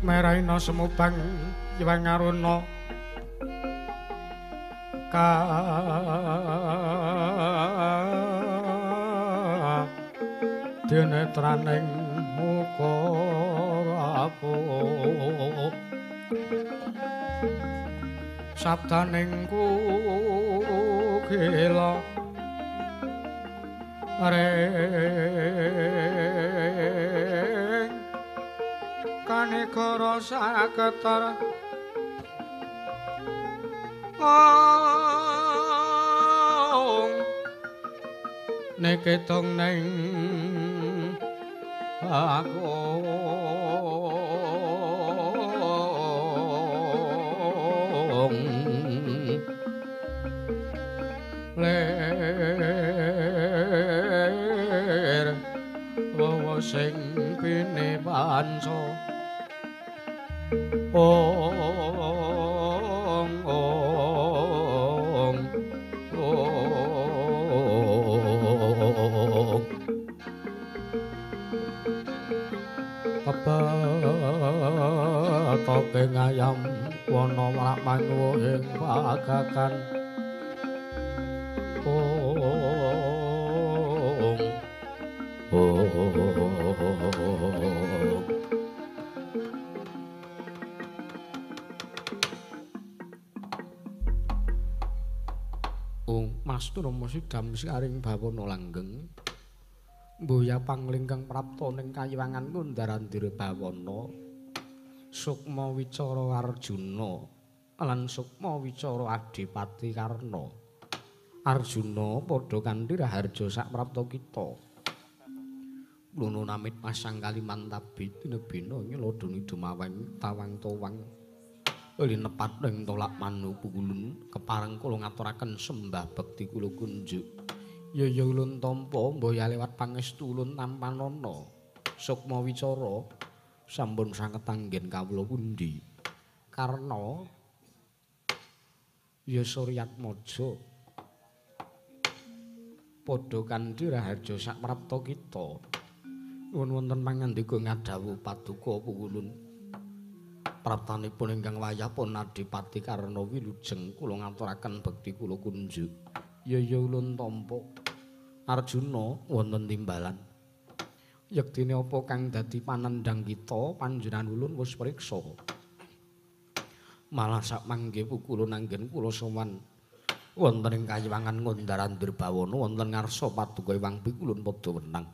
Meraina semubang Hyang Aruna ka dinetraning muka rapuh sabdaning kukila ring kanegara saketar ong neketung ning agung lir wawa sing pinepanca ong ong ong kepetoke ngayam wana mrak manguwuh ing pagagan ong ong. Mas Durma sidam saring bawana langgeng mboya panglingkang prapta ning kayiwangan Kundarandira bawana sukma wicara Arjuna lan sukma wicara Adipati Karna. Arjuna padha kanthi raharja saprapta kita. Luno namit pasang Kalimantabi tinebina nyelodoni dumaweng tawang towang linepat ing tolak manu pukulun kepareng kula ngaturaken sembah bekti kula kunjuk. Ya ya ulun tampa mboya lewat pangestu ulun tampanana sukma wicara sampun sanget anggen kawula pundi. Karna ya Suryatmaja padha kanthi raharja saprapta kita. Nuwun wonten pangandika ngadhawuh paduka pukulun. Praptanipun ingkang wayah pun Adipati Karna wilujeng kula ngaturaken bekti kula kunjuk. Ya ya ulun tampa. Arjuna wonten timbalan. Yektine apa kang dadi panendhang kita panjenengan ulun wis priksa. Malah sak mangke pukulun anggen kula sowan wonten ing kayiwangan Kundarandir Bawana wonten ngarsa paduka Hyang Pikulun padha wenang.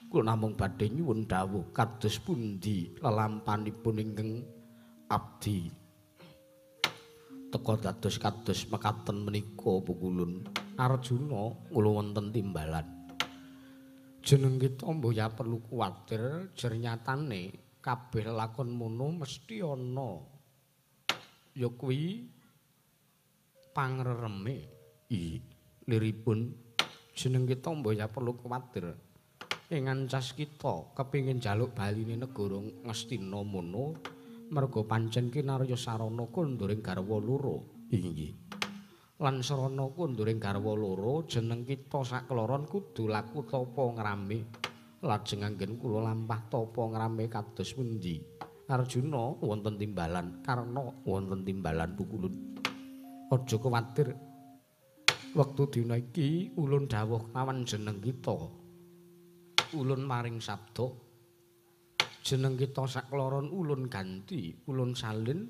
Kula namung badhe nyuwun dawuh kados pundi lelampanipun ingkang abdi teka dados kados mekaten menika pukulun. Arjuna kula wonten timbalan. Jeneng kita mboya perlu kuwatir jernyatane kabeh lakon mono mesti ana ya kuwi pangrereme. Liripun jeneng kita mboya perlu kuwatir ing ancas kita kepingin njaluk baline negara Ngastina mono merga pancen kinarya sarana konduring garwa loro. Inggih. Lan sarana konduring garwa loro jeneng kita sakloron kudu laku tapa ngrame. Lajeng anggen kula lampah tapa ngrame kados pundi? Arjuna wonten timbalan, Karna wonten timbalan pukulun. Aja kuwatir. Wektu dina iki ulun dawuh lawan jeneng kita. Ulun maring sabda jeneng kita sakloron ulun ganti, ulun salin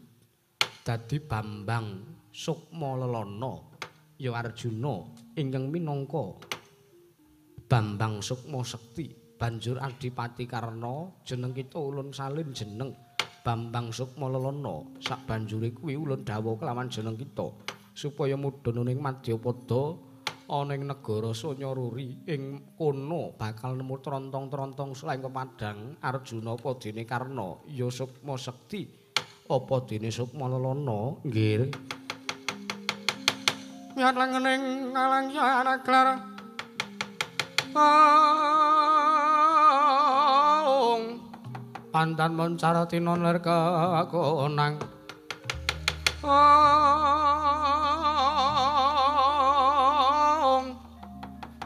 dadi Bambang Sukma Lelana ya Arjuna ingkang minangka Bambang Sukma Sekti. Banjur Adipati Karna jeneng kita ulun salin jeneng Bambang Sukma Lelana. Sabanjure kuwi ulun dawuh kelawan jeneng kita supaya mudhun ning madyapada ana ing negara Sanyaruri ing kono bakal nemu trontong-trontong selain kepadang Arjuna apa dene Karna ya Sukma Sekti apa dene Sukma Lelana. Nggih. Miyat lengening alang yanaglar ong pandan moncara tinon lir kekonang ong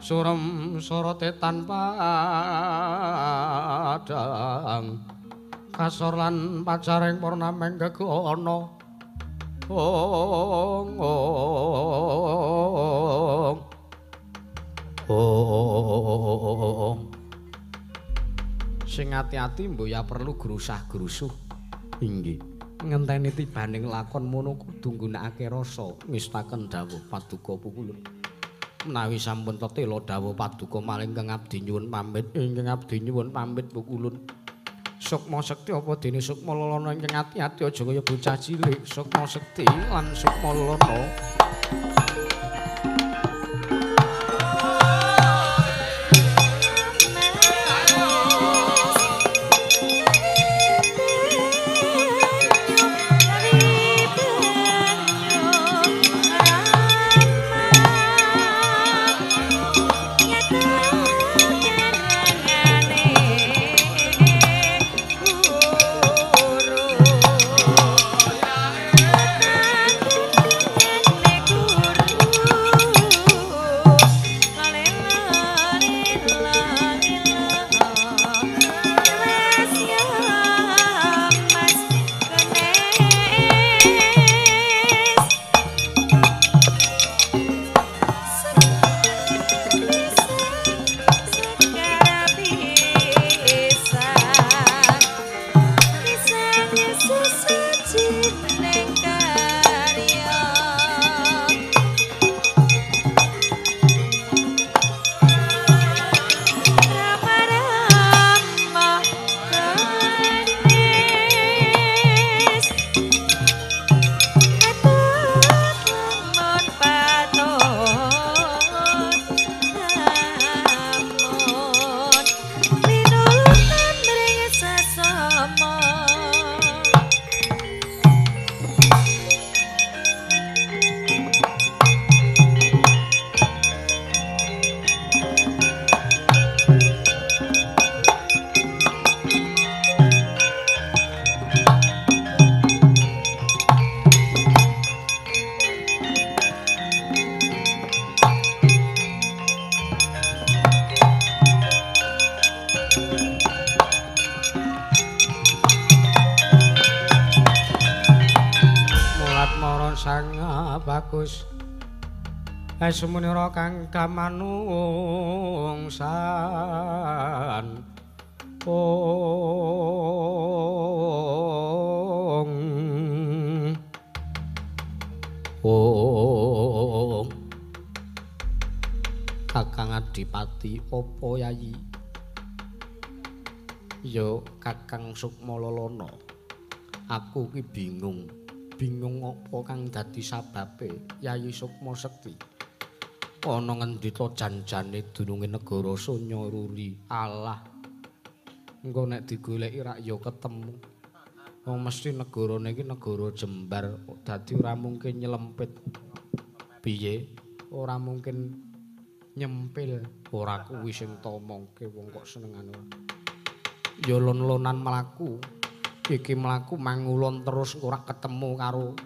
surem sorote tanpa padang Kasor lan pacaring purnameng gegana. Ong ong ong. Sing ati-ati mbok ya perlu grusah-grusuh. Inggih. Ngenteni tibaning lakon mono kudu nggunakake rasa ngestaken dawuh paduka pukulun. Menawi sampun tetela dawuh paduka maling kang abdi nyuwun pamit, ingkang abdi nyuwun pamit pukulun. Sukma Sekti apa dene Sukma Lelana ingkang ati-ati aja kaya bocah cilik. Sukma Sekti lan Sukma Lelana. Bagus. Sumunira kang kamanungsan. Ong ong. Kakang Adipati apa Yayi? Ya Kakang Sukma Lelana. Aku ki bingung. Bingung apa kang dadi sababe Yayi Sukma Sekti. Ana ngendi to jan-jane dununge negara Sunya Ruri. Alah. Engko nek digoleki rak ya ketemu. Wong mesti negarane iki negara jembar, dadi ora mungkin nyelempit. Piye? Ora mungkin nyempil. Ora kuwi sing tomongke wong kok senengane. Ya lon-lonan mlaku. Iki mlaku mangulon terus ora ketemu karo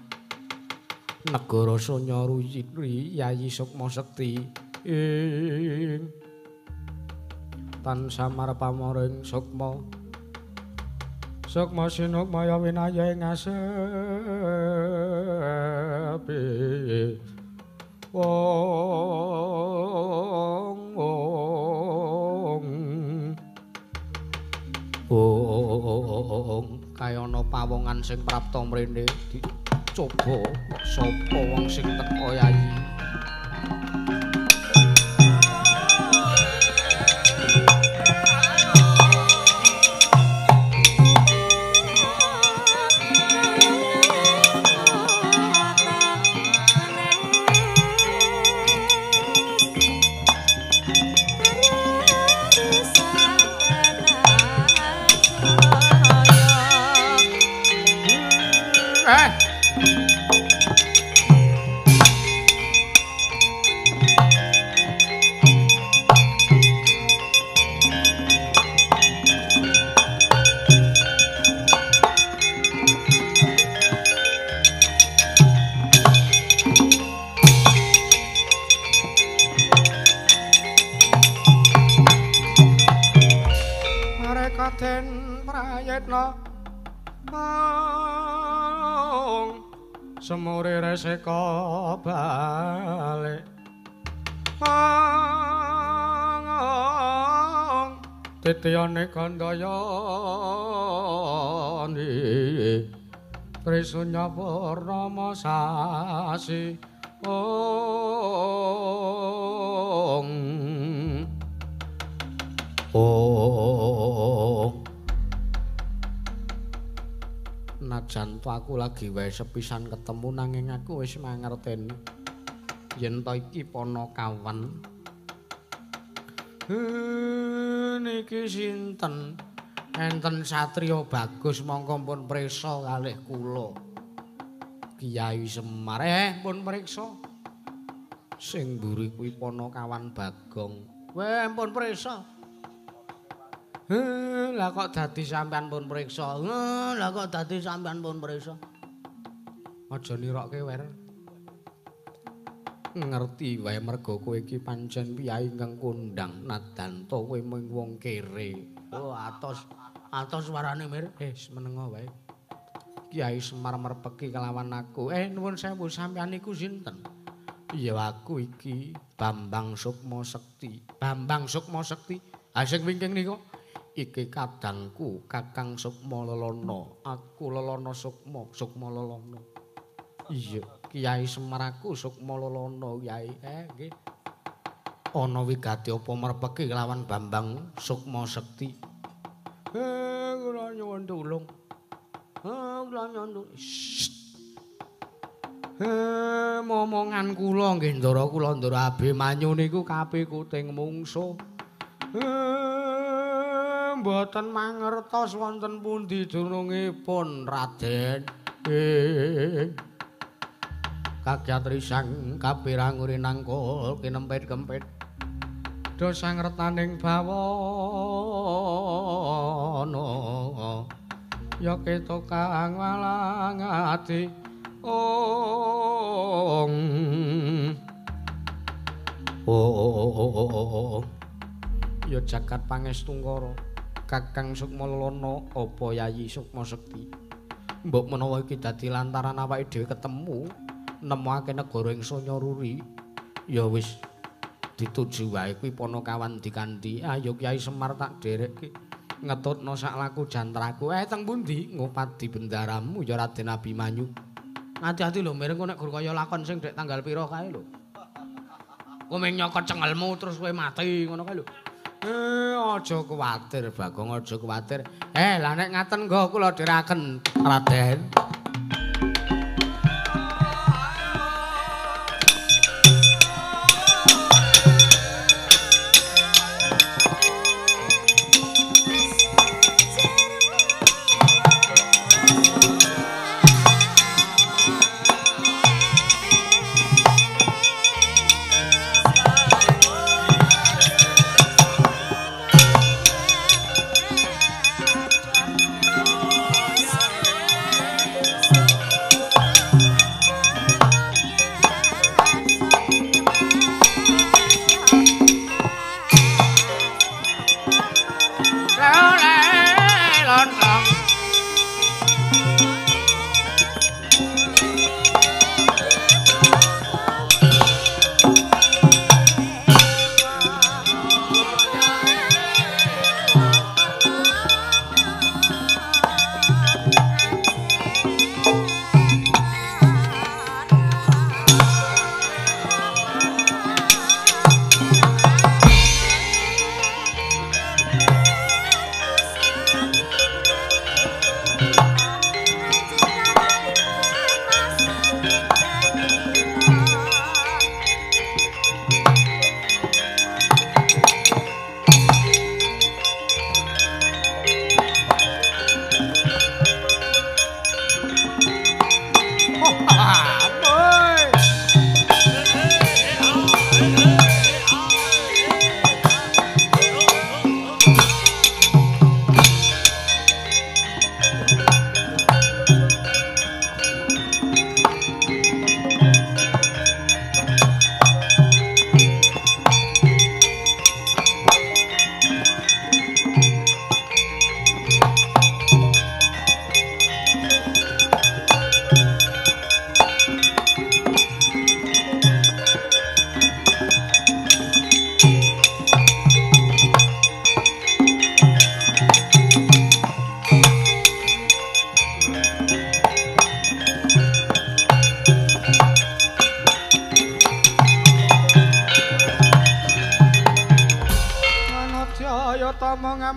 negara Sunya Ruri Yayi Sukma Sekti. Ing tan samar pamoring sukma. Sukma sinukmaya winaya ing asepi. Ong ong ong. Kaya ana pawongan sing prapta mrene dicoba sapa wong sing teka Yayi. Den Prayitna Semure reseka balik. Titiyane Gandayani Trisunya Purnama sasi. Ong ong. Najan to aku lagi wae sepisan ketemu nanging aku wis mangerteni yen to iki Panakawan. Niki sinten? Enten satriya bagus mongko pun prisa kalih kula. Kyai Semar pun priksa. Sing mburi kuwi Panakawan Bagong. Weh pun prisa. Lah kok dadi sampean pun priksa. Lah kok dadi sampean pun priksa. Aja nirokke wer. Ngerti wae merga kowe iki pancen piyai ingkang kondhang nadanta kowe mung wong kere. Oh atos atos suarane Mir. Menengo wae. Kyai Semar merpeki kelawan aku. Nuwun sewu sampean niku sinten? Ya aku iki Bambang Sukma Sekti. Bambang Sukma Sekti. Ha sing wingking niku iki kadangku Kakang Sukma Lelana. Aku Lelana Sukma, Sukma Lelana. Iya, Kyai Semar aku Sukma Lelana, Kyai. Nggih. Ana wigati apa merpeki kelawan Bambang Sukma Sekti? Kula nyuwun tulung. Kula nyuwun. Momongan kula nggih Ndara, kula Ndara Abimanyu niku kapikuting mungsuh. Mboten mangertos wonten pundi dunungipun Raden. Kagyat risang kapirang urinangkul kinempit-kempit. Dosa ngretaning bawana ya ketukang walang ati. Ong oh ya jagat pangestungkara Kakang Sukma Lelana apa Yayi Sukma Sekti. Mbok menawa iki dadi lantaran awake dhewe ketemu nemokake negara ing Sanyaruri ya wis dituju wae kuwi Panakawan dikandhi. Ayo Kyai Semar tak dherekke ngetutno sak laku jantraku. Teng pundi ngopadi bendaramu ya Raden Abimanyu. Ati-ati lho Mir, engko nek gur kaya lakon sing dek tanggal pira kae lho. Kowe mung nyokot cengelmu terus kowe mati ngono kae lho. Aja kuwatir Bagong, aja kuwatir. Lah nek ngaten nggo kula dherekaken Raden. Yeah.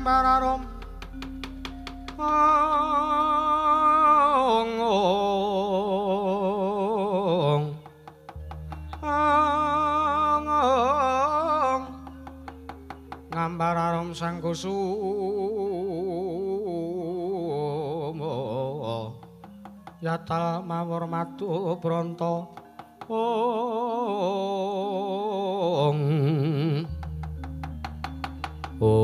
Ngambar arum ong ong ong ong ngambar arum sang kusumo yatal mawur madu bronto ong ong.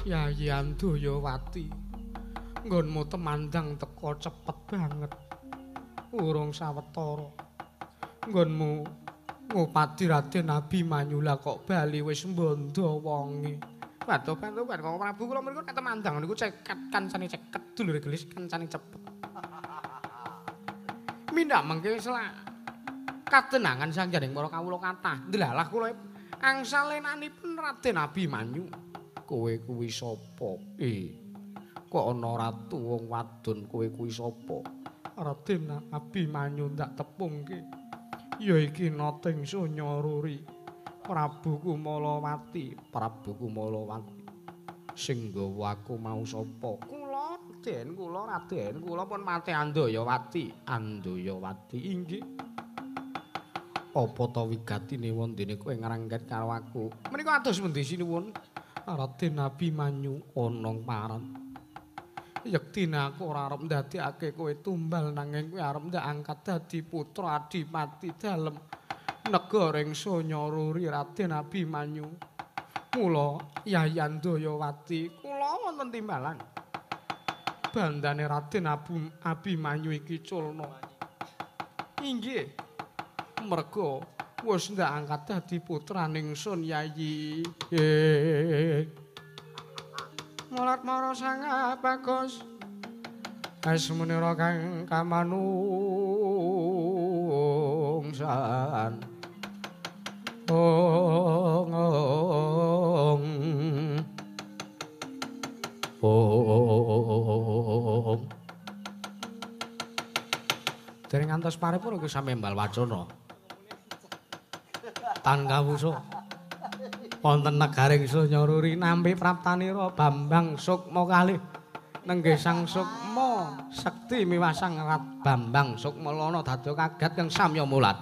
Yayi Andayawati, nggonmu temandang teka cepet banget. Urung sawetara nggonmu ngupadi Raden Abimanyu lah kok bali wis mbondo wonge. Waduh, bantu Kang Prabu kula mriku nek temandang niku ceket kancane ceket dulure gelis kancane cepet. Mindak mengke selak katenangan sangjaning para kawula kathah. Ndelalah kula angsal lenanipun Raden Abimanyu. Kowe kuwi sapa? Kok ana ratu wong wadon kowe kuwi sapa? Raden Abimanyu ndak tepungke. Ya iki nating Sunya Ruri. Prabu Kumalawati, Prabu Kumalawati. Sing nggawa aku mau sapa? Kula Raden, kula Raden, kula pun mate Andayawati. Andayawati inggih. Apa ta wigatine wondene kowe ngrangget karo aku? Menika ados pundi sinuwun? Raden Abimanyu ana paran. Yektine aku ora arep ndadekake kowe tumbal nanging kowe arep ndak angkat dadi putra adipati dalem negara ing Sunya Ruri Raden Abimanyu. Mula Yayi Andayawati kula wonten timbalan. Bandane Raden Abimanyu iki culna. Inggih. Merga wis ndak angkat dadi putraning sun Yayi. Mulat mara sang bagus. Asmunira kang kamanungsan. Ong ong ong. Dereng ngantos paripurna iku samembal wacana. Tan kawusa wonten negaring Sunya Ruri nampi praptanira Bambang Sukma kalih nenggih Sang Sukma Sekti miwah Sang Rat Bambang Sukma Lana dadi kaget kang samya mulat.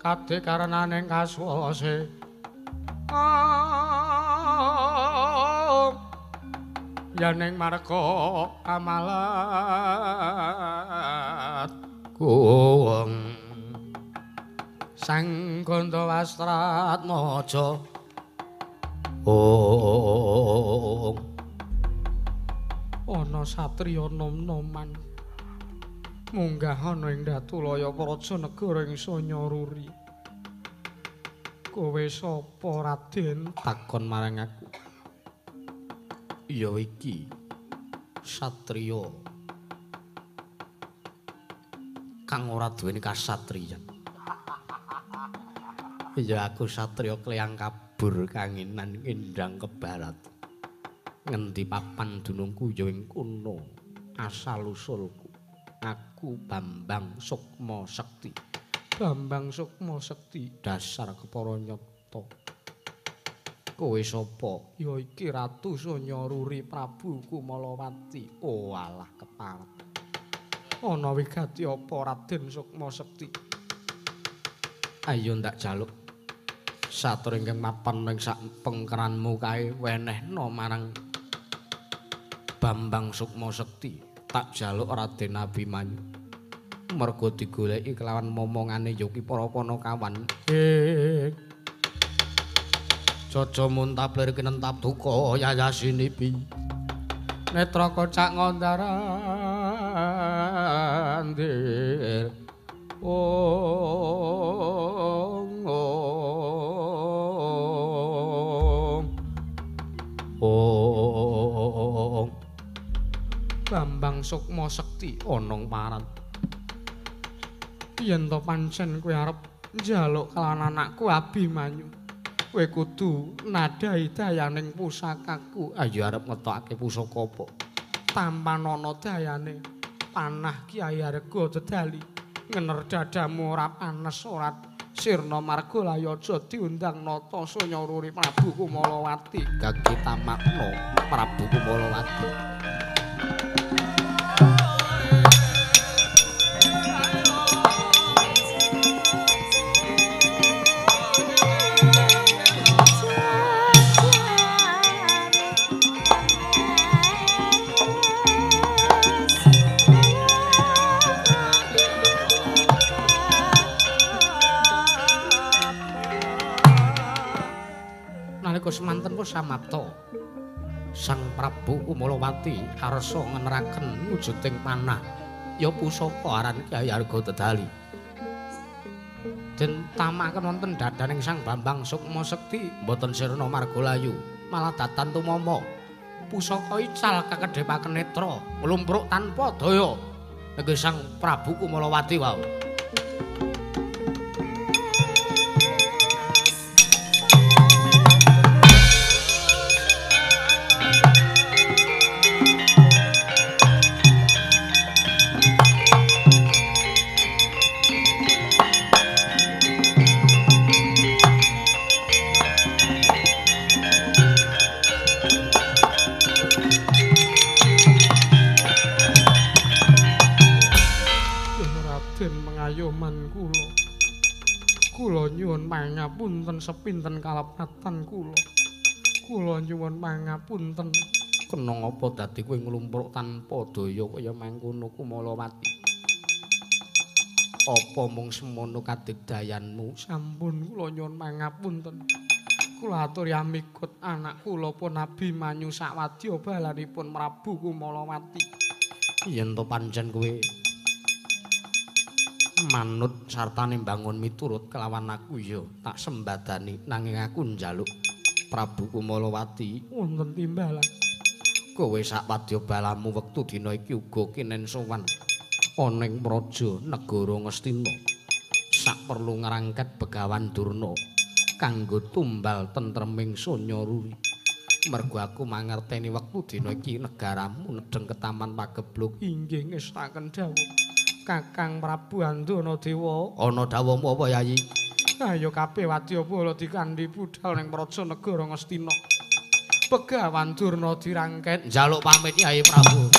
Kade karenaning kaswase yaning marga amalat kuweng Sang Gandawastratmaja ong ana satriya nom-noman munggah ana ing Datulaya praja negara ing Sunya Ruri. Kowe sapa Raden? Takon marang aku. Ya iki satriya kang ora duweni kasatriyan. Ya aku satriya kleyang kabur kanginan ngendang ke barat. Ngendi papan dunungku ya ing kono asal usulku. Aku Bambang Sukma Sekti. Bambang Sukma Sekti dasar kepara nyata. Kowe sapa? Ya iki Ratu Sonya Ruri Prabu Kumalawati. Oh alah keparep. Ana wigati apa Raden Sukma Sekti? Ayo ndak jaluk satur ingkang mapan ing sak pengkeranmu kae wenehna marang Bambang Sukma Sekti. Tak jaluk Raden Abimanyu. Mergo digoleki kelawan momongane ya ki para panakawan. Jaja muntaplir kinentap duka yayasinipi. Netra kocak ngondarandir. Ong ong. Ong. Bambang Sukma Sekti onong paran. Yen to pancen kowe arep njaluk kelawan anakku Abimanyu, kowe kudu nadhahi dayaning pusakaku. Ayo arep ngetokake pusaka apa? Tampanana dayane panah Kyai Arga Dedali ngener dadamu ora panes ora sirna marga layaja diundang nata Sonya Ruri Prabu Kumalawati. Gage tamakna Prabu Kumalawati. Nalika semanten pun samapta, Sang Prabu Kumalawati arsa ngeneraken wujuding panah ya pusaka aran Kyai Arga Dedali. Den tamakaken wonten dadaning Sang Bambang Sukma Sekti mboten sirna marga layu, malah datan tumama. Pusaka ical kakedhepaken netra, mlumpruk tanpa daya. Nggih Sang Prabu Kumalawati wau. Pangapunten sepinten kalepatan kula. Kula nyuwun pangapunten. Kena ngapa dadi kowe nglumpruk tanpa daya kaya mangkono Kumalawati? Apa mung semono kadigdayanmu? Sampun kula nyuwun pangapunten. Kula aturi amikut anak kula pun Abimanyu sawadya balanipun Prabu Kumalawati. Yen to pancen kowe manut sartane mbangun miturut kelawan aku ya tak sembadani, nanging aku njaluk Prabu Kumalawati wonten timbalan. Kowe sak wadya balamu wektu dina iki uga kinen sowan ana ing praja negara Ngastina. Sak perlu ngrangket Begawan Durna kanggo tumbal tentreming Sonya Ruri. Mergo aku mangerteni wektu dina iki negaramu nedheng ketaman pagebluk. Inggih ngestaken dawuh Kakang Prabu Andana Dewa. Ana dawuhmu apa Yayi? Ayo kabeh wadya bala dikandhi budhal ning praja negara Ngastina. Begawan Durna dirangket. Njaluk pamit Yayi Prabu.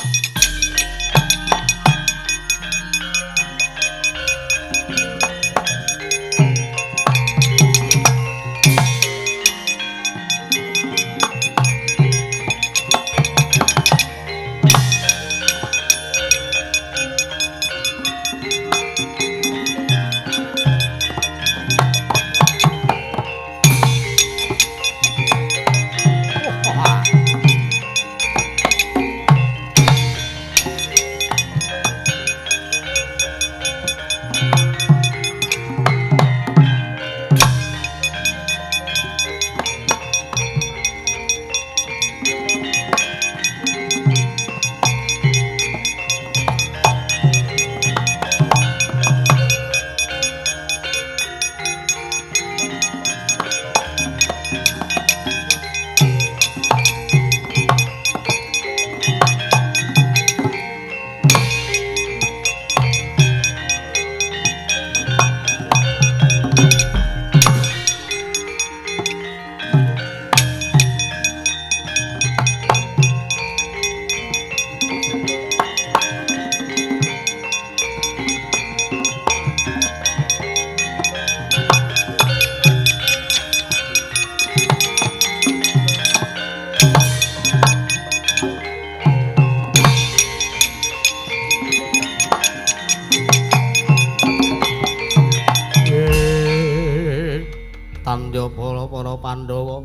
para Pandhawa.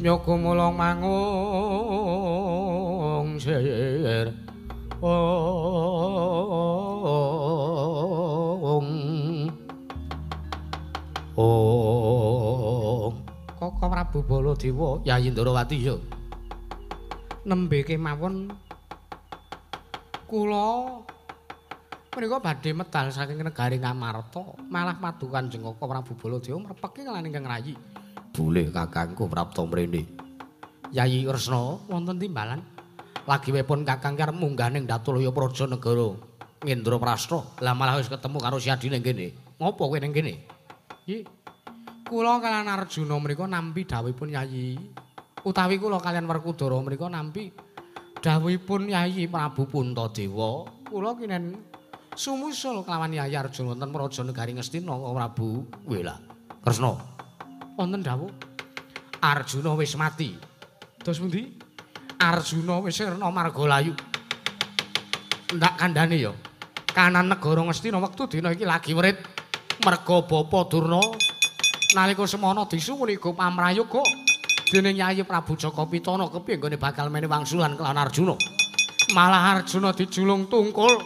Nyoga mula mangung sir. Ong. Ong. Koko Prabu Baladewa, Yayi Ndrawati ya. Nembe kemawon kula menika badhe medal saking negari Ngamarta, malah padu Kanjeng Koko Prabu Baladewa mrepeki lan ingkang rayi. Boleh kakangku prapta mrene. Yayi Kresna wonten timbalan. Lagi wepun kakang ki arep munggah ning Datulaya Praja Negara Ngendraprasta. Lah malah wis ketemu karo si adine kene. Ngopo kowe ning kene? Nggih. Kula kalian Arjuna menika nampi dawuhipun Yayi. Utawi kula kalian Werkudara menika nampi dawuhipun Yayi Prabu Puntadewa. Kula kinen sumusul kelawan Yayi Arjuna wonten Praja Negari Ngastina Prabu. Wela. Kresna. Wonten dawuh Arjuna wis mati. Terus pundi? Arjuna wis sirna marga layu. Ndak kandhane ya. Kanan negara Ngastina wektu dina iki lagi writ merga Bapa Durna nalika semana disuwuni go pamrayoga dening Yayi Prabu Jaka Pitana kepiye nggone bakal mene wangsulan kelawan Arjuna. Malah Arjuna dijulung tungkul.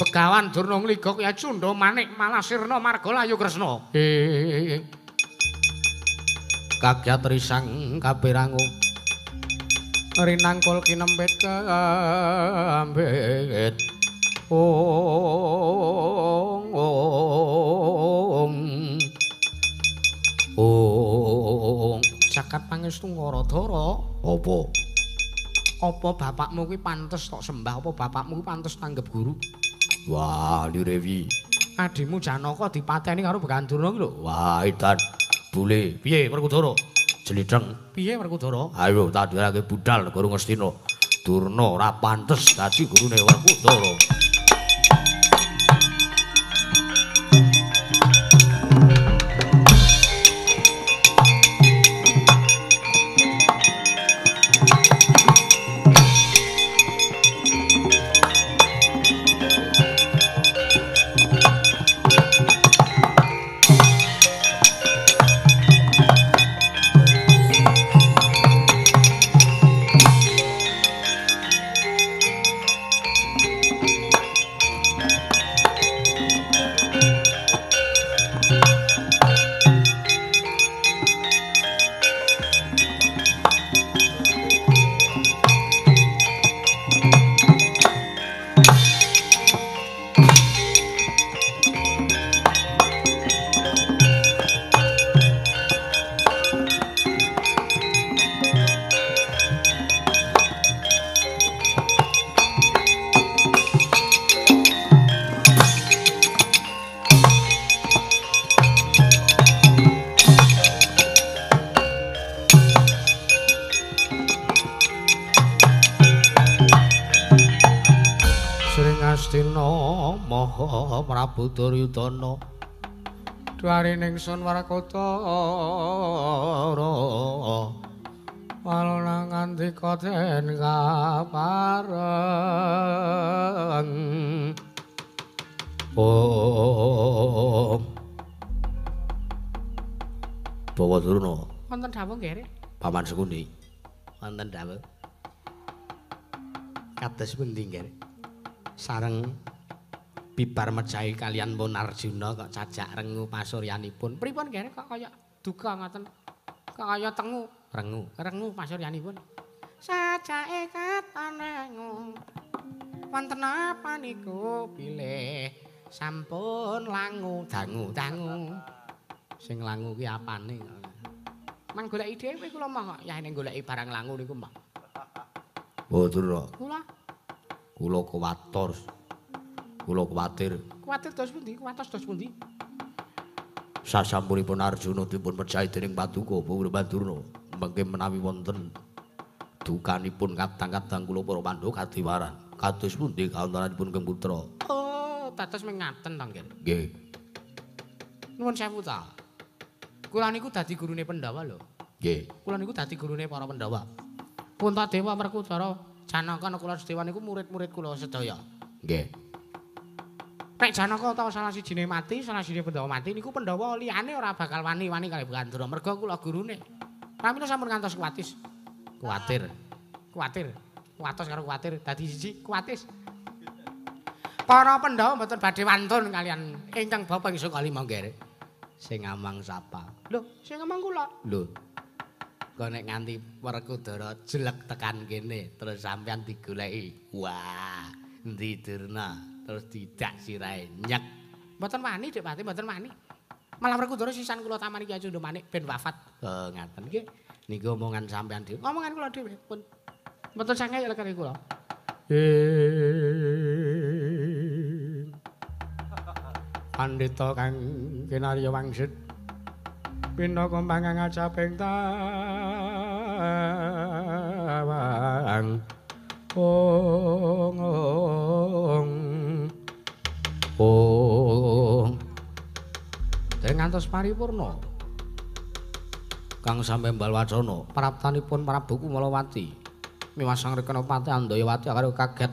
Begawan Durna ngligok ya Cunda manik malah sirna marga layu Kresna. Kagyat risang kaberangu rinangkul kinempit kambit. Ong ong ong. Jagat pangestu Ngaradara. Apa? Apa bapakmu kuwi pantes tok sembah? Apa bapakmu kuwi pantes tanggep guru? Wah, Lirewi. Adimu Janaka dipateni karo Begawan Durna kuwi lho. Wah, edan. Bule, piye Werkudara? Jlidheng. Piye Werkudara? Ayo tak dirake budal negara Ngastina. Durna ora pantes dadi gurune Werkudara. Maha Prabu Duryudana dwarining sun Werkudara waluna ngandika den kapareng. Om Bawa Durna. Wonten dawuh nggih. Paman Sekundi. Wonten dawuh. Kados pundi nggih? Sareng bibar mejahi kalian pun Arjuna kok cajak rengu pasuryanipun. Pripun nggih kok kaya duka ngoten? Kok kaya tengu, rengu, rengu pasuryanipun. Sajake katon rengu. Wonten apa niku bilih sampun langu dangu-dangu. Sing langu ki apane? Mang goleki dhewe kula mah kok yahene goleki barang langu niku mah. Oh, Durna. Kula kula kuwatir. Kula kuwatir. Kuwatir dos pundi? Kuwatos dos pundi? Sasampunipun Arjuna dipun mejahi dening Paduka Bawa Durna, mengke menawi wonten dukanipun kadang-kadang kula para Pandhawa kadiwaran. Kados pundi kawontenanipun Kang Putra? Oh, dados mengaten to nggih. Nggih. Nuwun sewu ta. Kula niku dadi gurune Pandhawa lho. Nggih. Kula niku dadi gurune para Pandhawa. Puntadewa Werkudara, Janaka Nakula Sadewa niku murid-murid kula sedaya. Nggih. Nek Janaka utawa salah sijine mati, salah sijine Pandhawa mati niku Pandhawa liyane ora bakal wani-wani kalih Begawan Durna merga kula gurune. Pramila sampun ngantos kuwatis. Kuwatir. Kuwatir. Kuwatos karo kuwatir dadi siji kuwatis. Para Pandhawa mboten badhe wantun kalian ingkang bapa ing Sukalima nggih. Sing amang sapa? Lho, sing amang kula. Lho. Kok nek nganti Werkudara jelek tekan kene terus sampean digoleki. Wah, endi Durna? Terus tidak sirahe nyek. Mboten wani Dik Pati, mboten wani. Malah Werkudara sisan kula tamani Kyai Cundhamanik ben wafat. Oh, ngaten nggih. Niku omongan sampean dhewe. Omongan kula dhewe pun. Mboten sange lekane kula. Pandhita kang kinarya wangsit pinaka mangang acaping tawang. Ong ong ong. Dereng ngantos paripurna kang sampe mbal wacana praptanipun Prabu Kumalawati miwah Sang Rekana Pati Andayawati karo kaget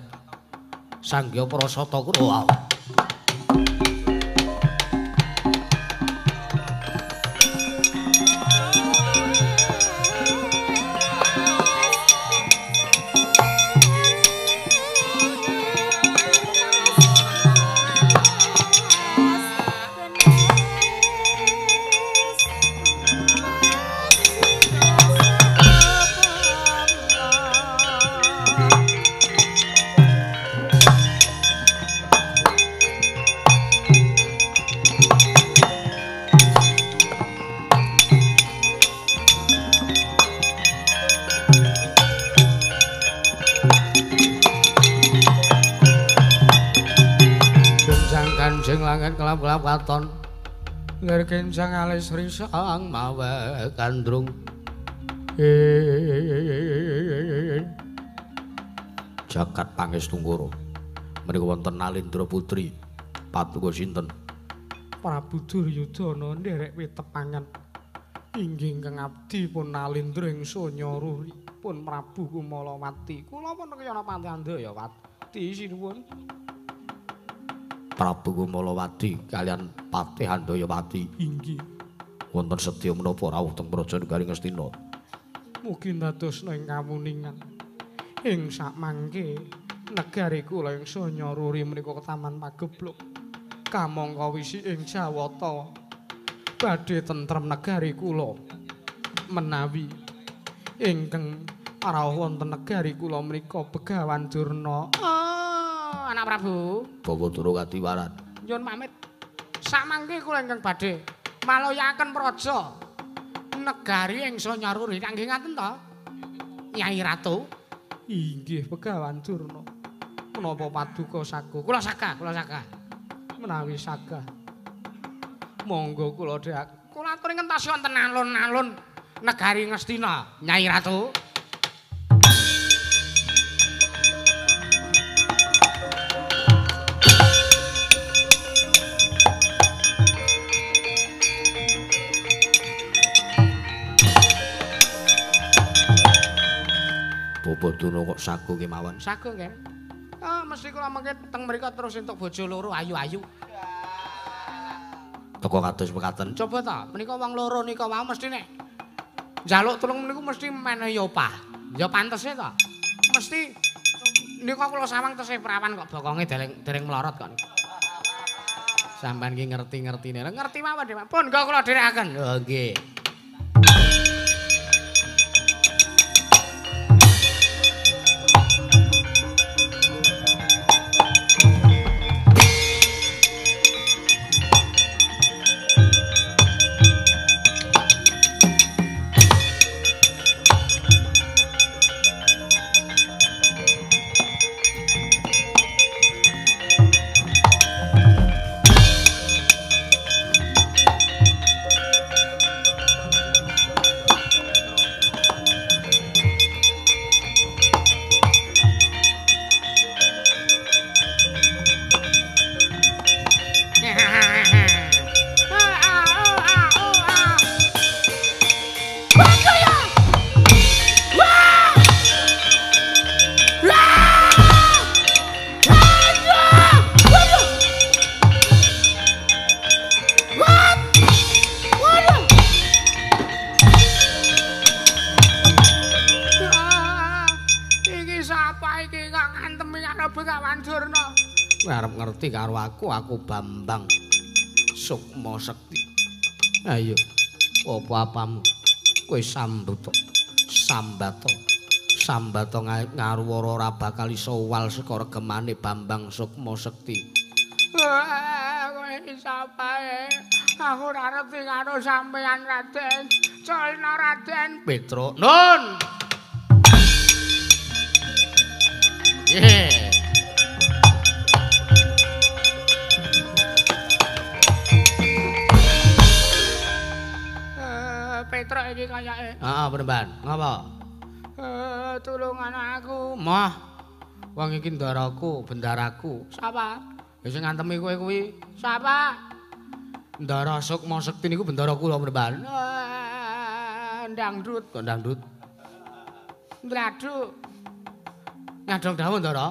Sanggya Prasata Kurawa. Kelap-kelap katon lir kencang alis risang mawe gandrung. Jagat Pangestu-Ngara menika wonten Nalindra Putri patuko sinten? Prabu Duryudana nderek witepangan inggih ingkang abdi pun Nalindra ing Sonya Ruri pun Prabu Kumalawati. Kula pun kayana Pati Andayawati sinuwun. Prabu Kumalawati kalian Patih Andayawati inggih wonten sedya menapa rawuh teng Praja Negari Ngastina. Mugi ndadosna ing kawuningan ing sakmangke negari kula ing Sonya Ruri menika ketaman pagebluk kamangka wisi ing Jawata badhe tentrem negari kula menawi ingkang rawuh wonten negari kula menika Begawan Durna. Oh, anak Prabu Bawa Durna kadiwaran. Nyuwun pamit. Samangke kula ingkang badhe maloyaken praja negari ing Sonya Ruri. Nggih ngaten to? Nyai Ratu. Inggih Begawan Durna. Menapa paduka sago? Kula saga, kula saga. Menawi saga. Monggo kula dheak. Kula aturi ngentasi wonten alun-alun negari Ngastina, Nyai Ratu. Bapak Durna kok sago kemawon? Sago nggih. Ah, mesti kula mengke teng mriku terus entuk bojo loro ayu-ayu. Teko kados mekaten. Coba ta, menika wong loro nika wau mesti nek njaluk tulung niku mesti menehi opah. Ya pantese ta. Mesti nika kula sawang tesih prawan kok bokonge dereng mlorot kok. Sampeyan ki ngerti-ngertine. Ngerti mawon, Dik. Pun kok kula dherekaken. Oh nggih. Begawan Durna? Kowe arep ngerti karo aku, aku Bambang Sukma Sekti. Ayo, apa-apamu? Kowe sambuta, sambata. Sambata ngaruwara ora bakal iso uwal saka regemane Bambang Sukma Sekti. Kowe sapa e? Aku ora ngerti karo sampeyan Raden. Culna Raden. Petruk. Nun. Yeah. Petruk iki kayake. Heeh, Penemban. Ngapa? Tulungan aku. Mah. Wong iki ndaraku, bendaraku. Sapa? Ya sing ngantemi kowe kuwi. Sapa? Ndara Sukma Sekti niku bendara kula, Penemban. Dangdut. Kok dangdut? Ndladuk. Nyadong dawuh, Ndara.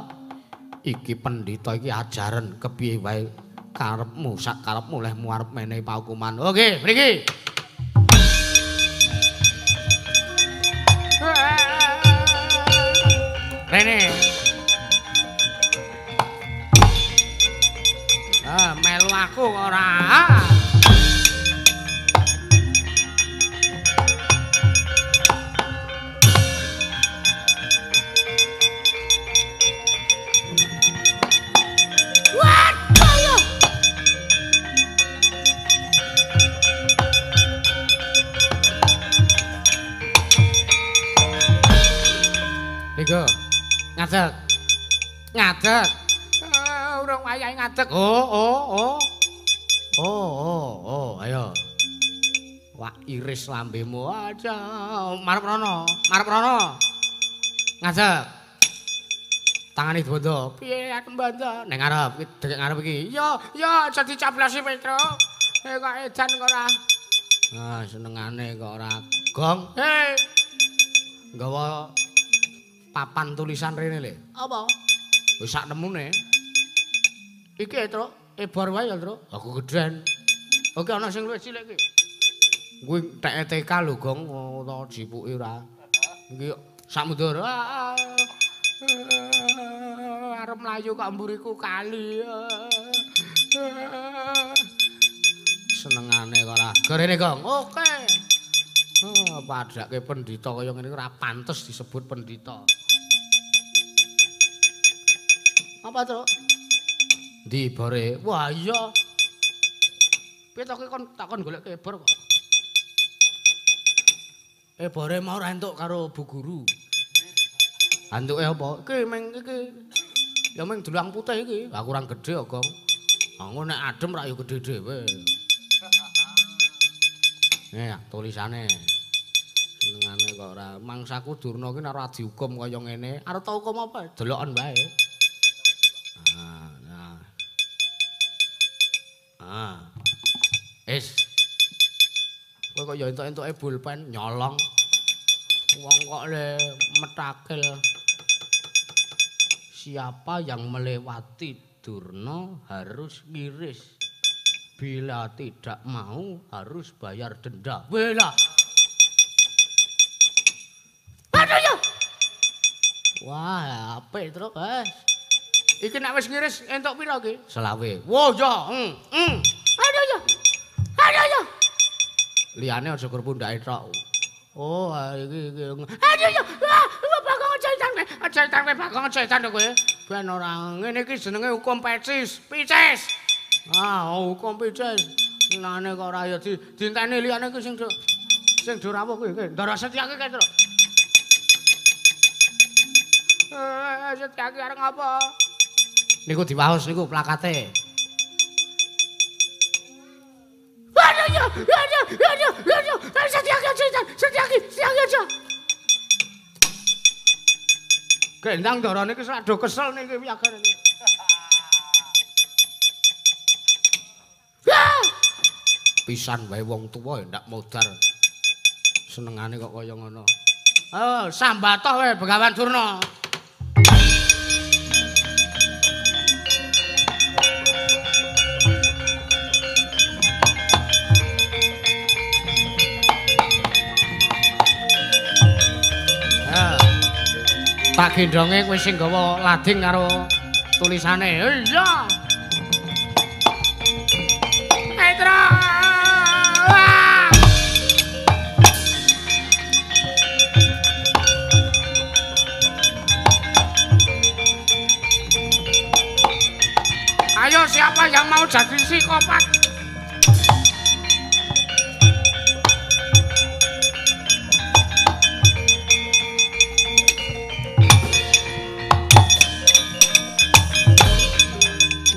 Iki pendhita iki ajaran kepiye wae karepmu, sak karepmu lehmu arep menehi paukuman. Oke, mriki. Rene. Ah, melu aku ora. Waduh yo. Niku. Ngadeg. Ngadeg. Urung wayahe ngadeg. Oh. Oh, ayo. Wah, iris lambemu aja. Marep rono, marep rono. Ngadeg. Tangane dibondo. Piye aku mbondo? Ning ngarep, iki dekek ngarep iki. Yo, yo aja dicablasi Petruk. Kok edan kok ora. Ah, senengane kok ora gong. Hei. Nggawa papan tulisan rene le. Apa? Wis sak nemune. Iki, Truk, ebor wae ya, Truk. Aku gedhen. Oke, ana sing luwih cilik iki. Kuwi teke TK lho, Gong, ora jipuki ora. Iki sak mundur. Arep mlayu kok mburiku kali. Senengane kok ora. Gorene, Gong. Oke. Oh, padake pendhita kaya ngene ora pantes disebut pendhita. Apa, Truk? Ndi bore? Wah, iya. Piye to ki kon takon golek ebor kok. Ebore mau ora entuk karo bu guru. Antuke apa? Iki meng iki. Ya meng dulang putih iki. Lah kurang gedhe kok, Gong. Ah nek adem rak ya gedhe dhewe. Tulisane. Senengane kok ora mangsaku Durna ki nek ora dihukum kaya ngene, arep ta hukum apa? Deloken wae. Ah, nah. Ah. Wis. Kowe kok ya entuk-entuke bolpen nyolong. Wong kok le metakil. Siapa yang melewati Durna harus ngiris. Bila tidak mau harus bayar denda. Wela. Aduh yo. Wah, apik Truk, Bos. Iki nek wis ngiris entuk pira iki? 25. Wah, ya. Aduh yo. Aduh yo. Liyane aja kur pundhake tok. Oh, iki iki. Aduh yo. Wah, Bagong aja edan kowe. Aja edan kowe, Bagong aja edan kowe. Ben ora ngene iki jenenge hukum pecis. Picis. Ah, hukum picis. Nane kok ora ya dienteni liyane iki sing do rawuh kuwi. Ndara Setyaki kae, Truk. Setyaki arep ngapa? Niku diwaos niku plakate. Aduh yo, aduh, aduh, aduh. Setyaki aja, Setyaki, Setyaki aja. Gendang darane iki sak do kesel niki wiyagane iki. Pisan wae wong tuwa ya ndak modar. Senengane kok kaya ngono. Oh, sambatoh wae Begawan Durna. Tak gendonge kowe sing gawa lading karo Tulisane iya. Petra. Ayo siapa yang mau jadi psikopat?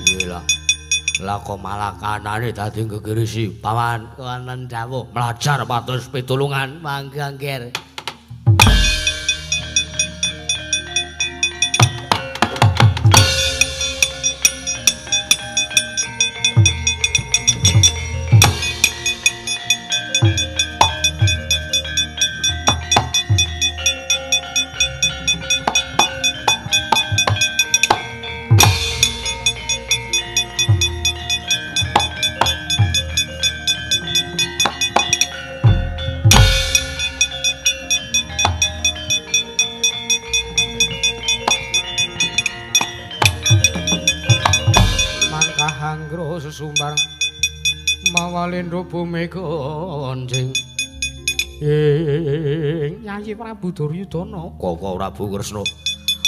Gila. Lah kok malah kanane dadi gegirisi paman wonten dawuh mlajar pados pitulungan mangga ngger. Sumbar mawalendra bumi gonjing ing Yayi Prabu Duryudana Koko Prabu Kresna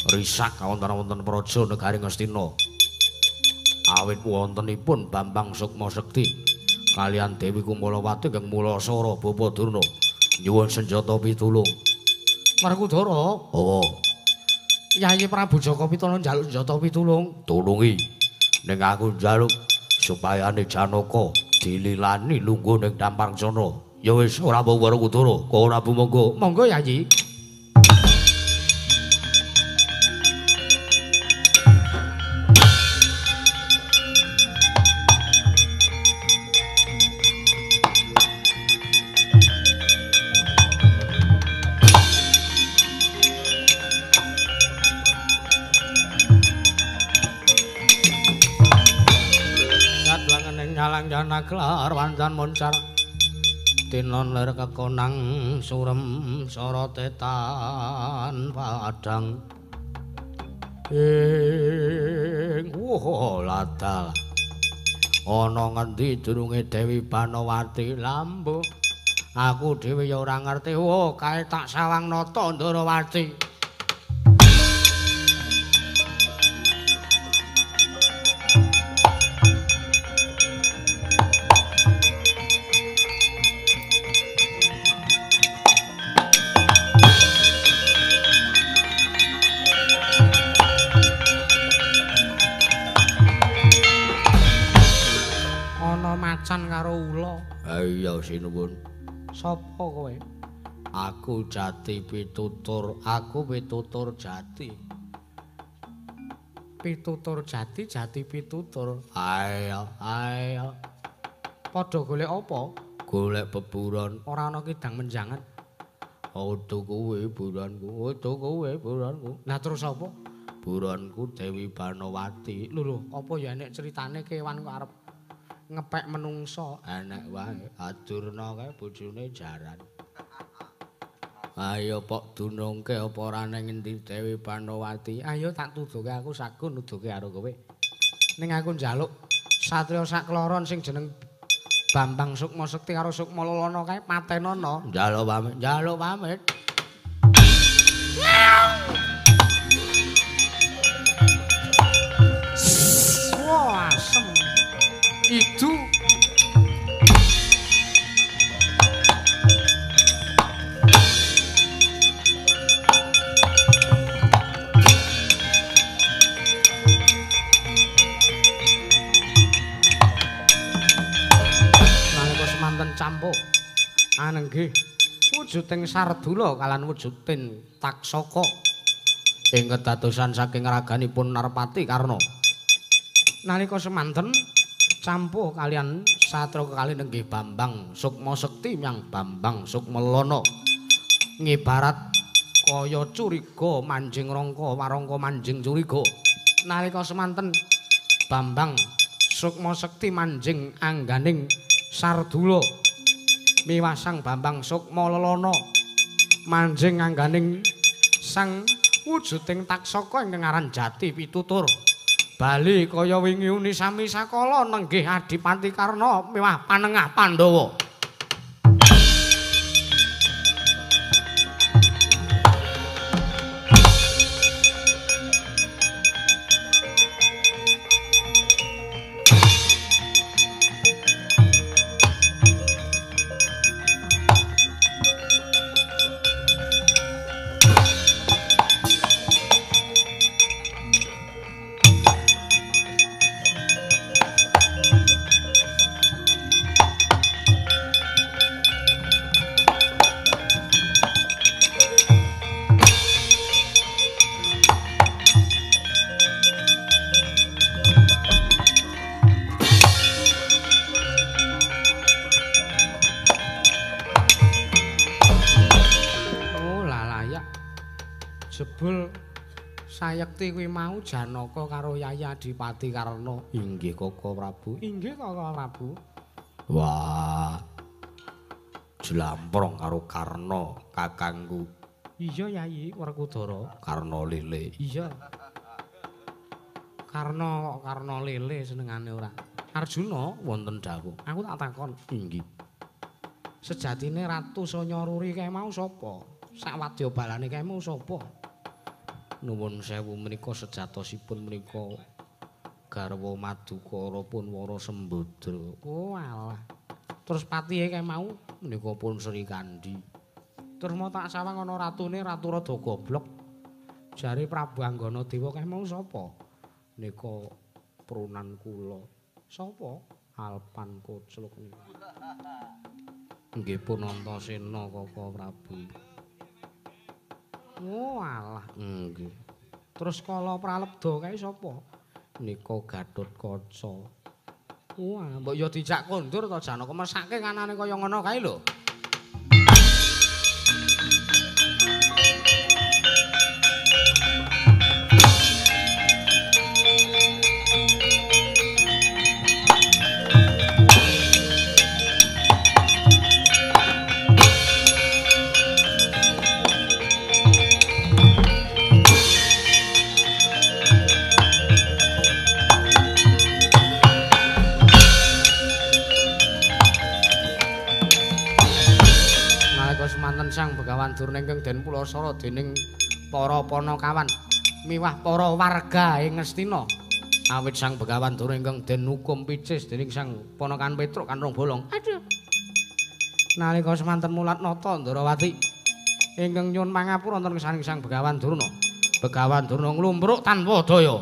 risak kawonten-wonten praja negari Ngastina awit wontenipun Bambang Sukma Sekti kalian Dewi Kumalawati ingkang mulasara Bapa Durna nyuwun senjata pitulung Werkudara. Oh Yayi Prabu Jaka Pitana njaluk senjata pitulung tulungi ning aku njaluk supayane Janaka dililani lungguh ning Dampangcana. Ya wis ora apa Werkudara, kok ora monggo. Monggo Yayi. Naglar wancan moncar tinon lir kekonang surem sorote tan padang ing wuh ladal ana ngendi durunge Dewi Banowati lambu aku dhewe ya ora ngerti wuh kae tak sawang nata Ndarawati. Macan karo ula. Iya sinuwun. Sapa kowe? Aku Jati Pitutur, aku Pitutur Jati. Pitutur Jati, Jati Pitutur. Ayo, ayo. Padha golek apa? Golek beburon. Ora ana kidang menjangan. Udu kuwi buronku, udu kuwi buronku. Lah terus apa? Buronku Dewi Banowati. Lho lho, apa ya enek critane kewan kok arep ngepek menungso? Enek wae, Adurna kae bojone jaran. Ayo pok dunungke apa ora ning endi Dewi Banowati. Ayo tak tuduhke aku sagun nuduhke karo kowe. Ning aku njaluk satriya sakloron sing jeneng Bambang Sukma Sekti karo Sukma Lelana kae patenono. Njaluk pamit, njaluk pamit. Wah, asem. Itu nalika semanten campuk anenggih wujuding Sardula kalan wujuding Taksaka ing kedadosan saking raganipun Narpati Karna. Nalika semanten campuh kalian satra kali nenggih Bambang Sukma Sekti yang Bambang Sukma Lelana ngibarat kaya curiga manjing rangka warangka manjing curiga. Nalika semanten Bambang Sukma Sekti manjing angganing Sardula miwasang Bambang Sukma Lelana manjing angganing sang wujuding Taksaka ingkang aran Jati Pitutur. Bali kaya wingi uni sami sakala nenggih Adipati Karna miwah panengah Pandhawa. Jebul sayekti kuwi mau Janaka karo Yayi Adipati Karna. Inggih Kaka Prabu. Inggih Kaka Prabu. Wah. Jlamprong karo Karna kakangku. Iya Yayi Werkudara. Karna Lele. Iya. Karna kok Karna Lele senengane ora. Arjuna wonten dawuh. Aku tak takon. Inggih. Sejatine Ratu Sanyaruri kae mau sapa? Sak wadya balane kae mau sapa? Nuwun sewu menika sejatosipun menika garwa Madukara pun Wara Sembadra. Oh alah. Terus patihe kae mau menika pun Sri Kandi. Terus mau tak sawang ana ratune ratu rada goblok. Jare Prabu Anggana Dewa kae mau sapa? Nika prunan kula. Sapa? Alpan Kocluk niku. Nggih pun Antasena Kaka Prabu. Oh alah nggih. Terus kala pralebda kae sapa? Nika Gatotkaca. Wah, mbok ya dijak kondur to Janaka mesake kanane kaya ngono kae lho. Sang Begawan Durna ingkang den pulasara dening para panakawan miwah para warga ing Ngastina. Awit Sang Begawan Durna ingkang den hukum picis dening Sang Ponakan Petruk Kanrong Bolong. Aduh. Nalika semanten mulat nata Ndrawati ingkang nyuwun pangapura wonten ngersaning Sang Begawan Durna. Begawan Durna nglumbruk tanpa daya.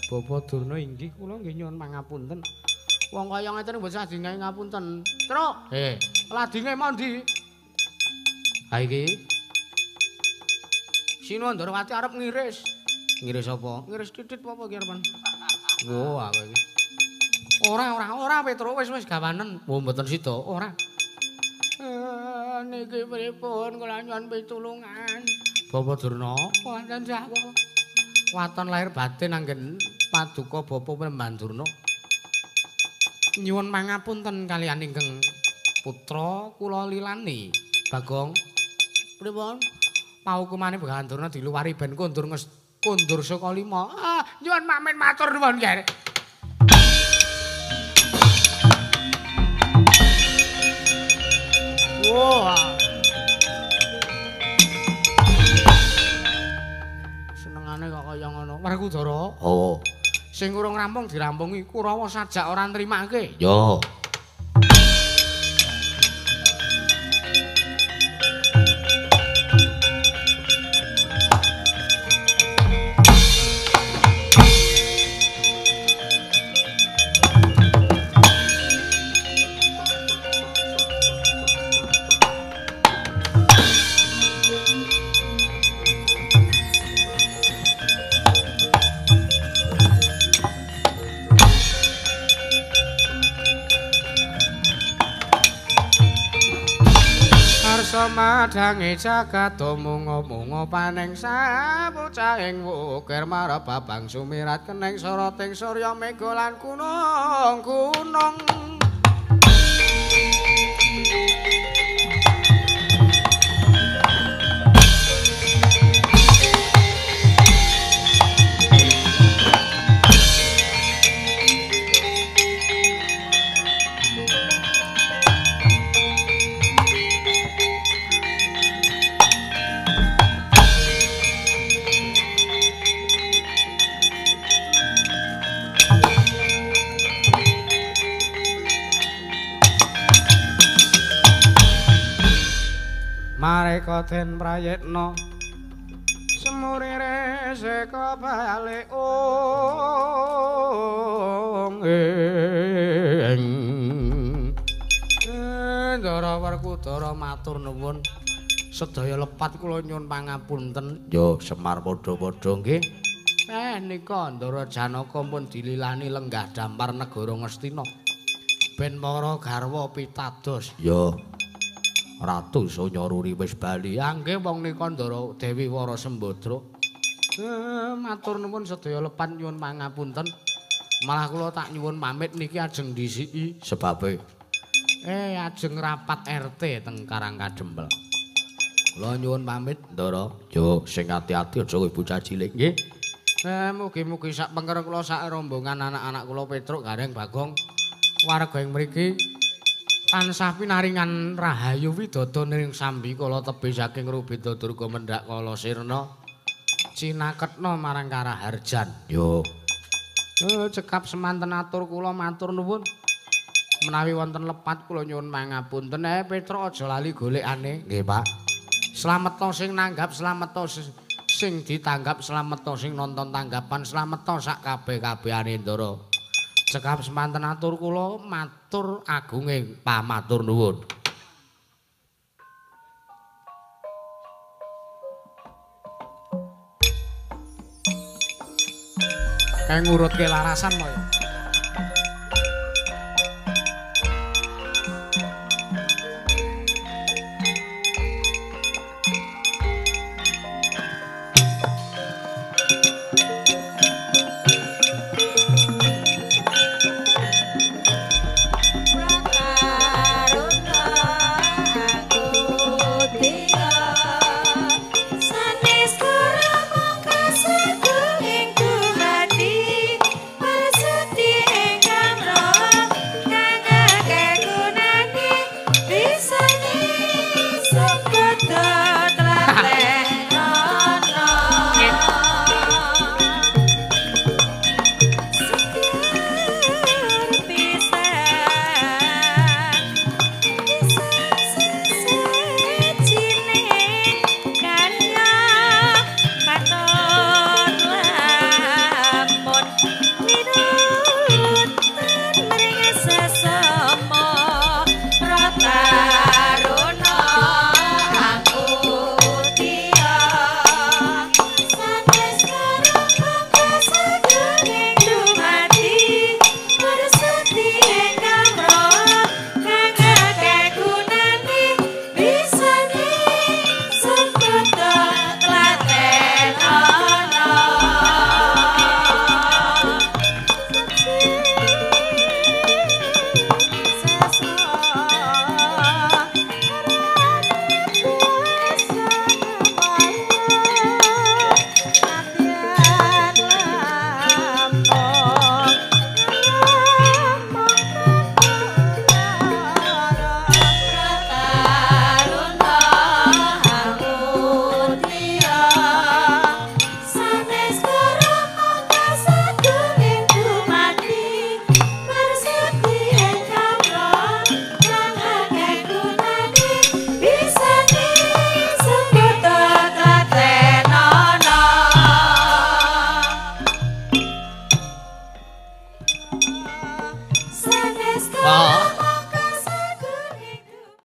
Bapak Durna inggih kula nggih nyuwun pangapunten. Wong kaya ngeten mboten sah dingahi ngapunten. Truk. Ladinge mondi? Ha iki. Sinuwun Ndrawati arep ngiris. Ngiris apa? Ngiris titit apa iki arepan? Wah, aku iki. Ora Petruk wis gawanen. Oh mboten sida, ora. Niki pripun kula nyuwun pitulungan. Bapak Durna, wonten dawuh. Waton lahir batin anggen paduka Bapak Panembahan Durna. Nyuwun pangapunten kaliyan ingkang putra kula lilani. Bagong. Pripun? Paukumane Begawan Durna diluwari ben kondur kondur saka lima. Ah, nyuwun mamen matur nuwun nggih. Wah. Senengane kok kaya ngono. Werkudara. Oh. Sing urung rampung dirampungi, Kurawa sajak ora nrimake. Yo. Rada madhange jagat munga-munga paneng sabocahing wukir marep babang sumirat keneng soroting surya mega lan gunung-gunung. Mareka den prayitna semurire seka balik ong ing Ndara Werkudara matur nuwun sedaya lepat kula nyuwun pangapunten. Yo Semar padha-padha nggih. Nika Ndara Janaka pun dililani lenggah dampar negara Ngastina ben para garwa pitados. Yo Ratu Sanyaruri wis bali. Nggih wong nika Ndara Dewi Wara Sembadra. Matur nuwun sedaya lepat nyuwun pangapunten. Malah kula tak nyuwun pamit niki ajeng dhisiki sebabe ajeng rapat RT teng Karang Kadempel. Kula nyuwun pamit Ndara. Yo sing ati-ati aja kowe bocah cilik nggih. Mugi-mugi sak pengker kula sak rombongan anak-anak kula Petruk Gareng Bagong warga ing mriki tansah pinaringan rahayu widodo ning sambikala tebih saking Rubeda Durga mendhak kala sirna cinaketna marang Karaharjan. Yo. Cekap semanten atur kula matur nuwun. Menawi wonten lepat kula nyuwun pangapunten. Petruk aja lali golekane. Nggih, Pak. Slametna sing nanggap, slametna sing ditanggap, slametna sing nonton tanggapan, slametna sak kabeh-kabehane Ndara. Cekap semanten atur kula matur agunging pamatur nuwun. Kayak ngurutke larasan kaya.